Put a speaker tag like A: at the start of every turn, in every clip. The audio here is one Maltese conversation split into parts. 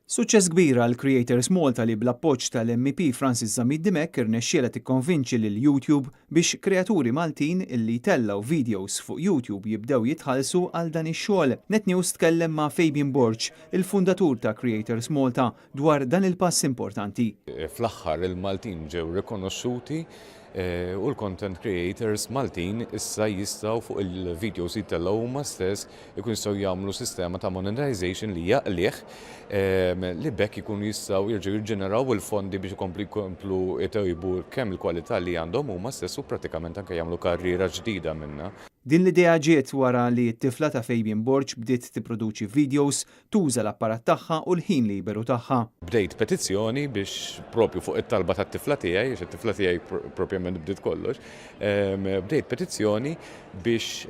A: Suċċess kbir għal Creators Malta li bl-appoġġ tal-MEP Francis Zammit Dimech irnexxielha tikkonvinċi lil YouTube biex kreaturi Maltin illi jtellgħu videos fuq YouTube jibdew jitħallsu għal dan ix-xogħol. Net News tkellem ma' Fabian Borg, il-fundatur ta' Creators Malta, dwar dan il-pass importanti.
B: Fl-aħħar il-Maltin ġew rikonoxxuti u l-content creators Maltin issa jistgħu fuq il-videos li jtellgħu huma stess ikun jistgħu jagħmlu sistema ta' monetization li hija qligħ li b'hekk ikunu jistgħu jerġgħu jiġġeneraw il-fondi biex ikomplu jkomplu jtejbu kemm il-kwalità li għandhom huma stess u prattikament anke jagħmlu karriera ġdida minnha.
A: Din l-idea ġiet wara li t-tifla ta' Fabian Borg bdiet tipproduċi videos tuża l-apparat tagħha u l-ħin liberu tagħha.
B: Bdejt petizzjoni biex propju fuq it-talba tat-tifla tiegħi, għax it-tifla tiegħi propjament bdiet kollox, bdejt petizzjoni biex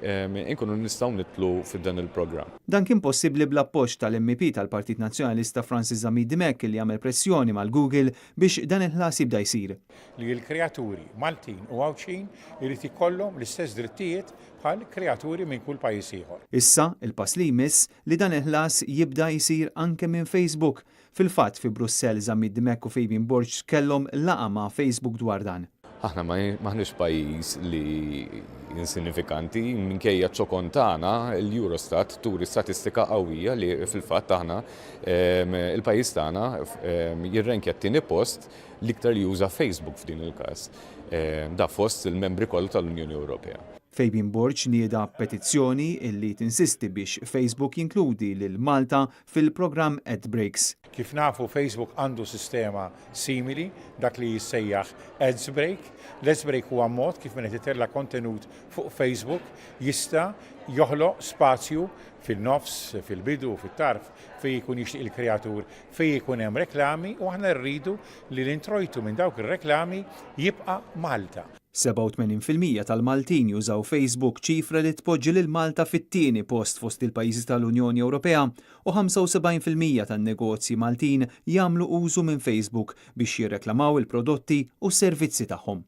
B: inkunu nistgħu nidħlu f'dan il-programm.
A: Dan kien possibbli bl-appoġġ tal-MEP tal-Partit Nazzjonalista Francis Zammit Dimech li għamel pressjoni mal-Google biex dan il-ħlas jibda jsir.
C: Li l-kreaturi Maltin u Għawdxin irid ikollhom l-istess drittijiet bħal kreaturi minn kull pajjiż ieħor.
A: Issa, il-pass li jmiss li dan il-ħlas jibda jsir anke minn Facebook. Fil-fatt, fi Brussell Zammit Dimech u Fabian Borg kellhom laqgħa ma' Facebook dwar dan.
B: Aħna m'aħniex pajjiż li insinifikanti, minkejja ċ-ċokon tagħna, l-Eurostat turi statistika qawwija li fil-fatt aħna il-pajjiż tagħna jirrenkja t-tieni post l-iktar li juża Facebook f'din il-każ. Da fost il-membri kollha tal-Unjoni Ewropea.
A: Fabian Borg nieda petizzjoni li tinsisti biex Facebook jinkludi lil Malta fil-programm Ad Breaks.
C: Kif nafu Facebook għandu sistema simili, dak li jissejjaħ Ads Break. L-Ads Break huwa mod kif min qed itella' kontenut fuq Facebook jista' joħloq spazju fin-nofs, fil-bidu u fit-tarf fejn ikun jixtieq il-kreatur fejn ikun hemm reklami u aħna rridu li l-introjtu minn dawk ir-reklami jibqa' Malta.
A: 87% tal-Maltin jużaw Facebook, ċifra li tpoġġi lil Malta fit-tieni post fost il-pajjiżi tal-Unjoni Ewropea u 75% tan-negozji Maltin jagħmlu użu minn Facebook biex jirreklamaw il-prodotti u s-servizzi tagħhom.